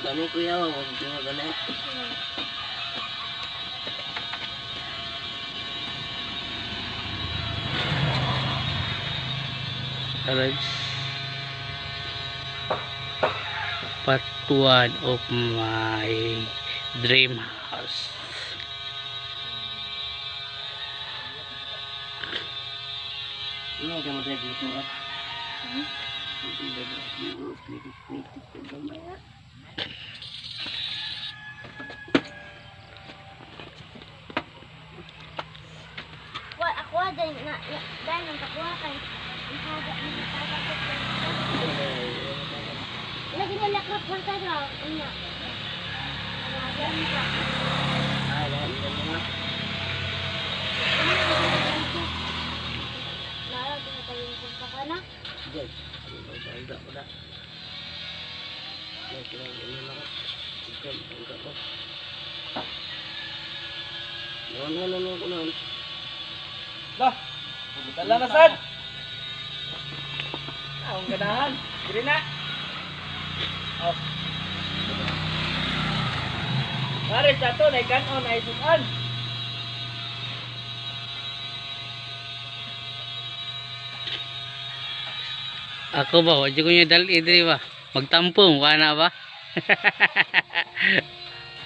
Kani kuya, wag mo gani. Alright. Part 1 of my dream house. Iya, ka mo dito ah. Wa ako dahil na dahil nang takuha kay ang haga ni taga ko. Lagi na lakrap sa taga unya. Ay, dahil na. Nara ko tayo kung ka na. Jay, ano ba ba ba? Ay, kaya ganyan ako. Ikaw, ikaw ko. Noon, noon, noon, noon. Lah, dala na sad. Akong ganahan. Diri na. Oh. Pare sa to na kanon ay sukan. Ako ba, wajib ko niya dali diri ba? Magtampo, mukha na ba?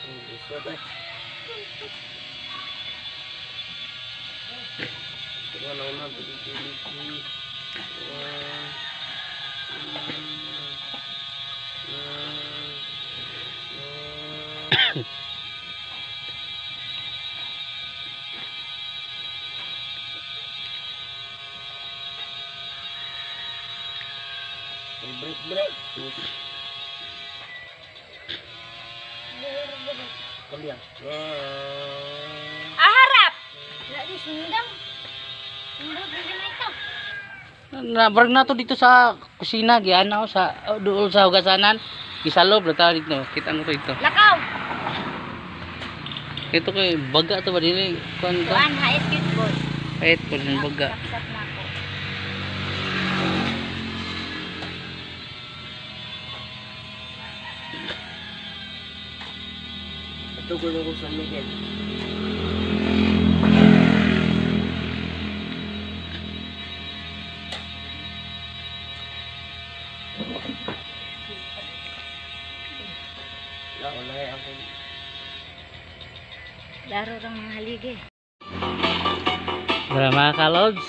Gusto ba? Ito na una, pili, pili. One, two, nine, nine. Break, break. Kalian. Aharap. Lagi sundang. Sundang di na ito. Na barang na to dito sa kusina giana sa duol sa hugasanan. Gisalob na tao dito. Kita mo to ito. Lakaw. Ito kay baga to ba dili kuan to? Kuan ha cute boy. Kahit ko din baga. Saksak na ako. Ito ko lang sa Miguel. Wala wala ako. Laro rang mga haligi. Tara mga kalods.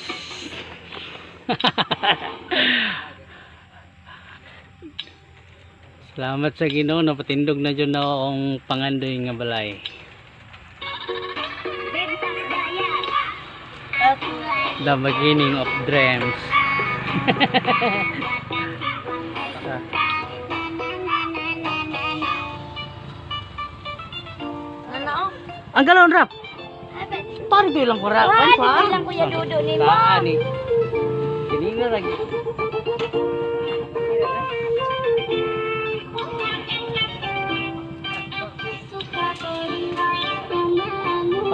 Salamat sa Ginoo napatindog na jud na akong pangandoy nga balay. The beginning of dreams. Ano? Ang galon rap. Pare ko lang ko rap. Wah, di ko lang Kuya Dudo ni mo. Saan ni? Kini na lagi.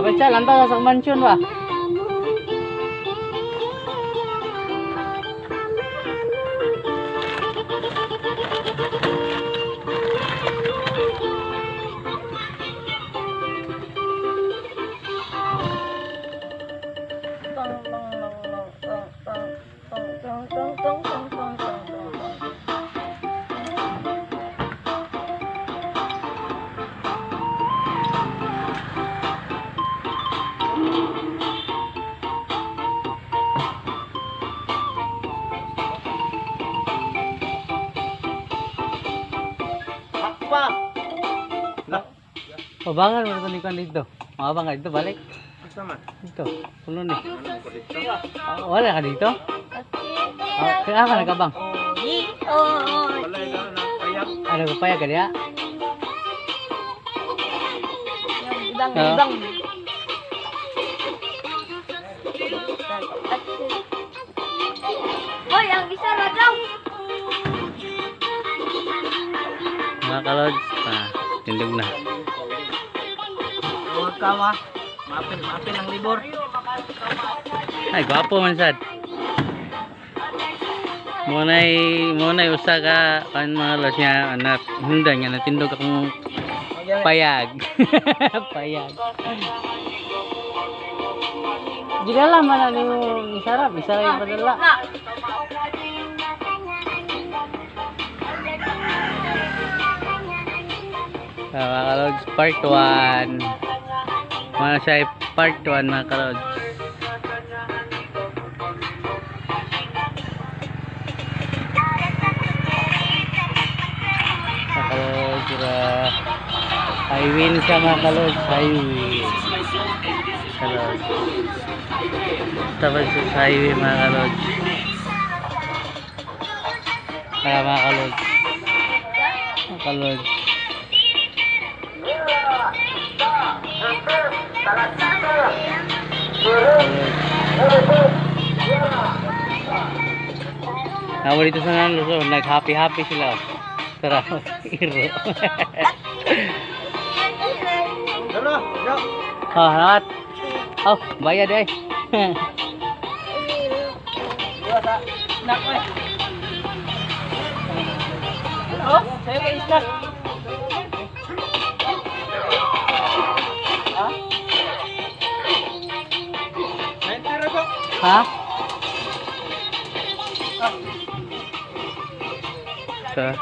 Apa siya? Lantaw sa mansion ba? Hakpa. Pabangan mo na ito dito. Mabang ka dito, balik. Asa man? Dito. Puno ni. Ah, wala ka dito? Ah, kaya ka nagabang. Wala na na payak. Ano ko payag ka diya? Ibang Ah. ibang. Hoy, ang isa ra daw. Mga kalods, tindog na. Huwag ka ma. Mapil, mapil ang libor. Ay, gwapo man sad. Mo nay usa ka kan mga lods nga anak hundan nga natindog akong payag. Payag. Gidala man na nimo isarap, isarap yung padala. Na. Ah, mga kalods, part 1. Mga siya ay part 1 mga kalods. Mga kalods, highway na siya mga kalods, highway. Kalods. Tapos sa highway mga kalods. Kaya mga kalods. Mga kalods. Nawa dito sa Nanlos, oh, nag-happy-happy sila. Tara, iro. Dalo, dalo. Oh, hangat. Oh, bayad eh. Snack eh. Oh, sa'yo kay snack. Ha? 90 ra ko. Ha? Sa